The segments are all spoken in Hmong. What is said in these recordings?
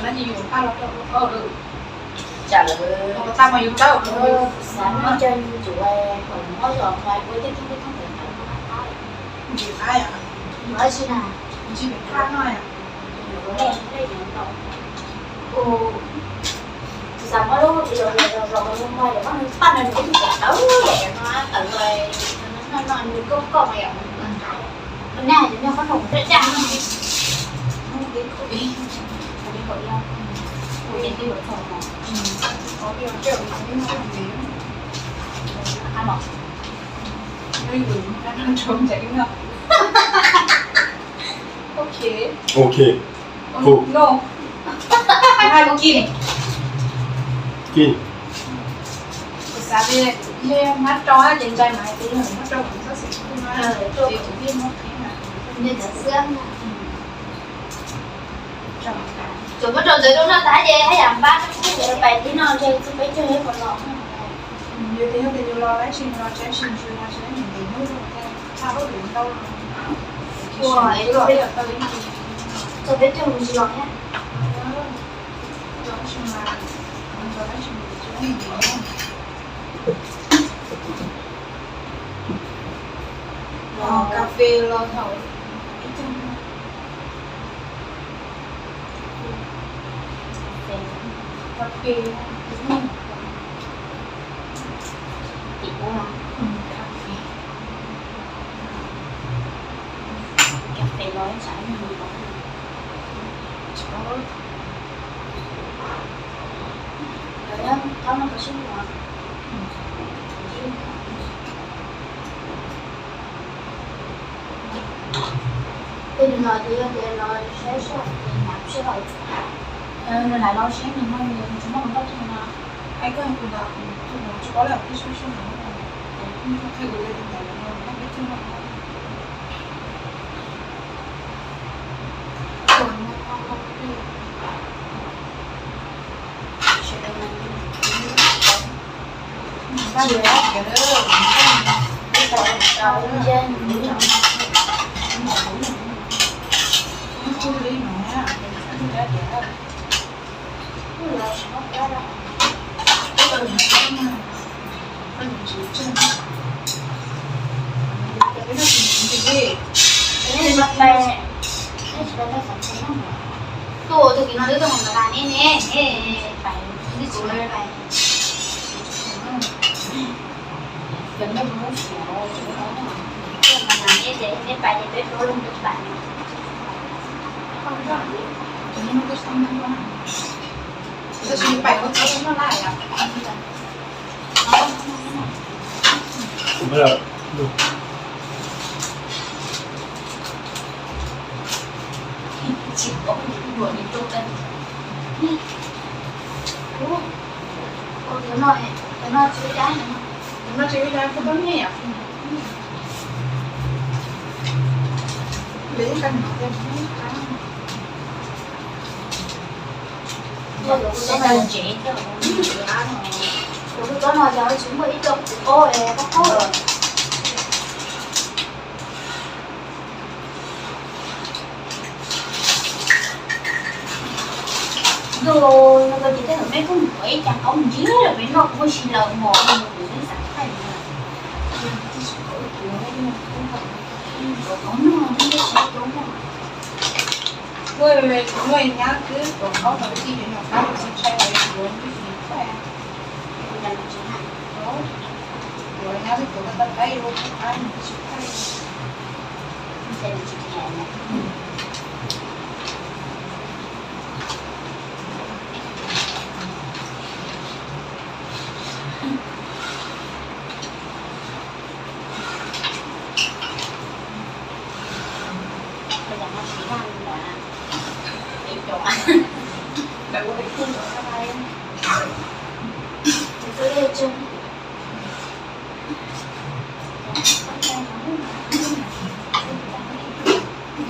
Tam no ces yus paj los rau, tsam lawv tau mas yus tau. Xav muab cov yus tsuav kom muab los hais ua tej tug peb tug ntawd qab. Ntsis qab yom? Ntsis qab no yom? Tus xav muab lub video los los los mus muag yom, muab nws paj no nws kuj tsis tawv yom, no tawv los no nws koj koj yom. Naj yog nyob qhob noom daj daj no. Ok. Cool. No. Hai lub kim. Kim. Kuv xav tias yog muab rau ces ntsais mas tias yog muab rau kuv txhob xav kuv na. Ces kuv thiaj muab qhib na. Tsuas muab rau ntawd rau noj tas ces haj yam npab rau pais tib no ntshe txog peb caug yog puas los. Yog tias yog tias yus los dab tsi los tsis tsis tsis los tsis ntev hnub, tha lub lwm ntau los. Ua, txog peb caug tsis los thiab. Los cà phê los thaum ib tug. Cà phê. Tim ua. Cà phê. Cà phê los ib tsam no. Cov no cov sib mus. Los ces yog tias los saib seb nws hnav sij hawm. Nws lam los seb nws ho nws tsis muaj hluas nkauj tuaj no. Ai koj tus ntawd tus no tsis paub lawm, peb saib seb nws thaij kuv li tus ntawd no, peb tsis muaj. Tuaj tus kis no twb tuaj hauv Meskas ne ne, pais twb tsis pais. Tuaj Meskas ne ces nej pais ces peb hlub leej twg pais. Tab sis pais ua txob noj laj yom. Tus no, tus no tsis ua cas, tus no tsis ua cas, koj tau nyiaj yom. Li ib kag no, tus txob no yog tsis muaj ib co qub qaub, qaub qaub. Ntuj, no koj ces tej zaum peb kuj mus ua ib co qaub ntsib lawm peb noj kuj muaj si lawm mos, kuv twb xav thaij no. Kuv noj ntsib seb coob mos. Kuv nyab twb tuav qaub no, twb tij yuav nyuam qab, kuv ntshai lawv yuav ntsib tsis thaij. Kuv nyab twb tuav tau qab, yuav tsis thaij.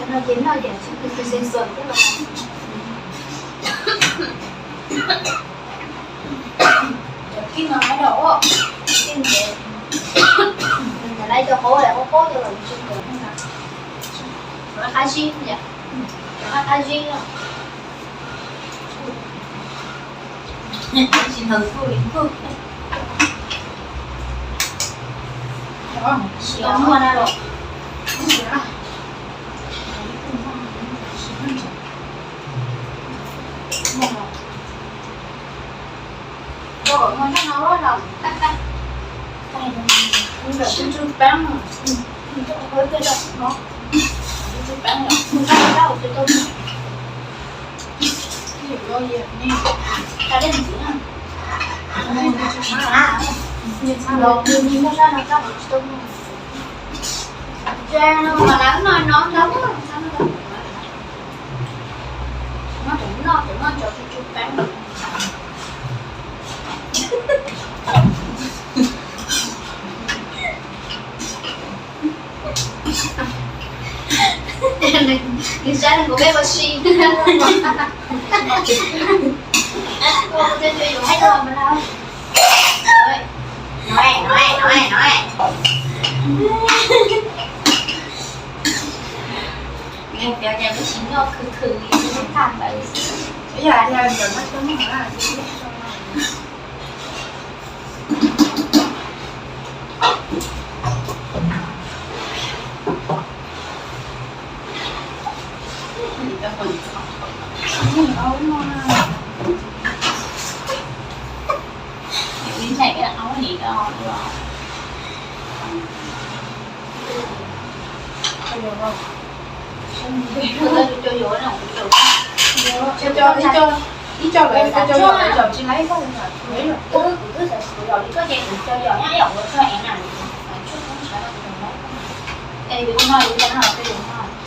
Cov no ces noj ces tsis kheev xeev xeev xwb los. Cov kib no hais los, kib ces nws laiv cov qauv lawm, qauv qauv cov los tsis kheev. Cov qab zib yom, cov qab zib. Tsis ntawd kuj li kuj. Tsis muaj na los. Koj kom muag nrog no los, tab tab. Kuv lam tsuj tsuj peeb, tsuj tsuj peeb los, tab tab. Nws saib kuv peb ua si. Mus pem ces peb tsis noj khwv khwv li, peb tag ntawd xwb. Ib co lawm, ib co lawm tsis laib koj. Kuv twb xav kuv yog li koj ces kuv co yog nyob yog ua tso es na. Es yus no yus no, yus no.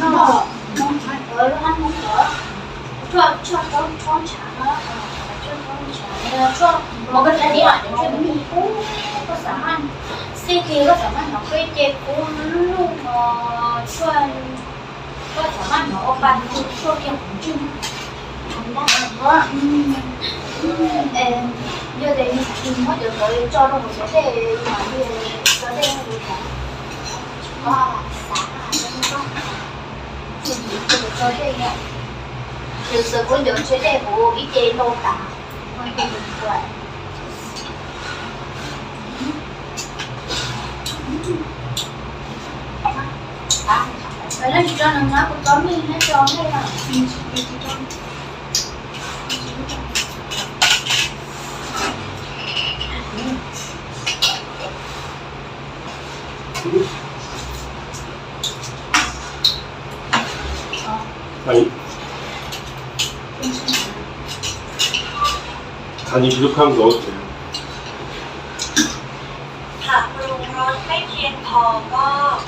Noj, lub hab Hmoob tod, tshuaj, tshuaj rau tshob ntshav no, tshuaj rau tshob ntshav, tshuaj mov koj tsis ua, tshuaj mij, koj xav maj, xij kiag koj xav maj hnov koj ces kuv lub no tshuaj, koj xav maj hnov ua pa tshuaj kiag qhov ntswg. Yog tias yus tsis muab cov ntawd tso rau hauv cov dej, yus mam li tso dej rau hauv. Koj xav, tso dej, yus xav kuv ncaws ntshe dej kuv ib ce ntau tas. Leej tsis tso nws hnab kuv tso mij neb tso nej. Thaum nws tsis tub khab nkaus ces tham hluas no peb thiaj thov koj.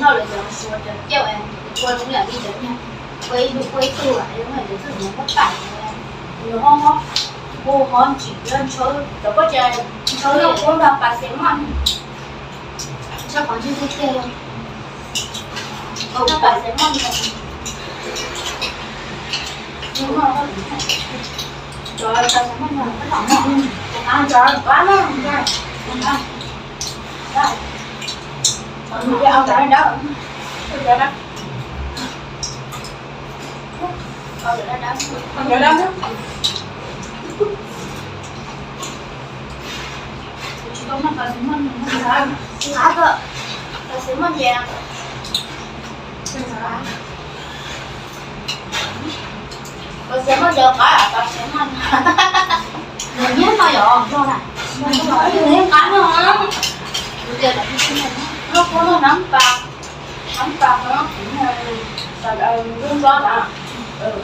Noj lawm cov suav cov tiaj, ua zoo yam li cov niag, ua ib tug ua ib tug, zoo yam li txwj mus muab pais, nws ho hu ho ntsim ntshaw, cov pob tsuas ntshaw kuv nrog pas xes moj, ntshaw qhov ntswg tiag tiag, nrog pas xes moj. Cov pas xes moj no, cov pas no, cov pas no, cov pas no. Tsis tau noj paracetamol, noj ntawd. Paracetamol ces, paracetamol ces qab, paracetamol. Nws nyiab no yom, no na. Nws qab no. Noj, noj nab pas, nab pas no, noj nab pas no. Yes.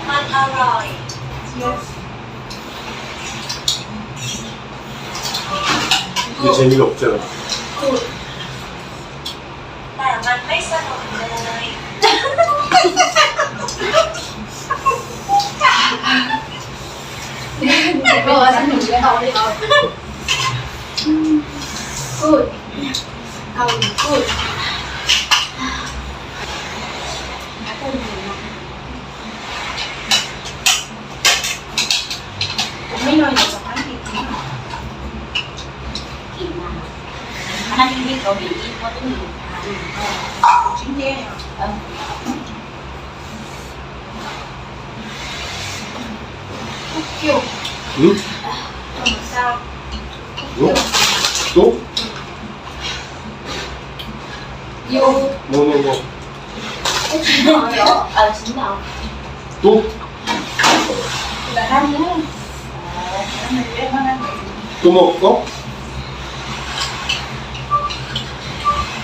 มันอร่อย Yes. แต่มันไม่สนุกเลย Good. Good. Ub. Ub. Ub. Ub. Ub. Tus muaj koob.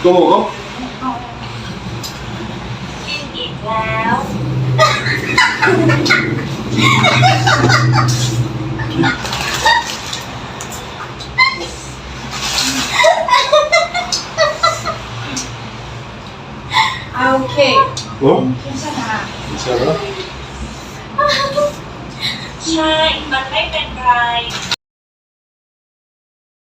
Tus muaj koob. Ok. Ủa? Không sao hả? Không sao đó. ใช่ มันไม่เป็นไร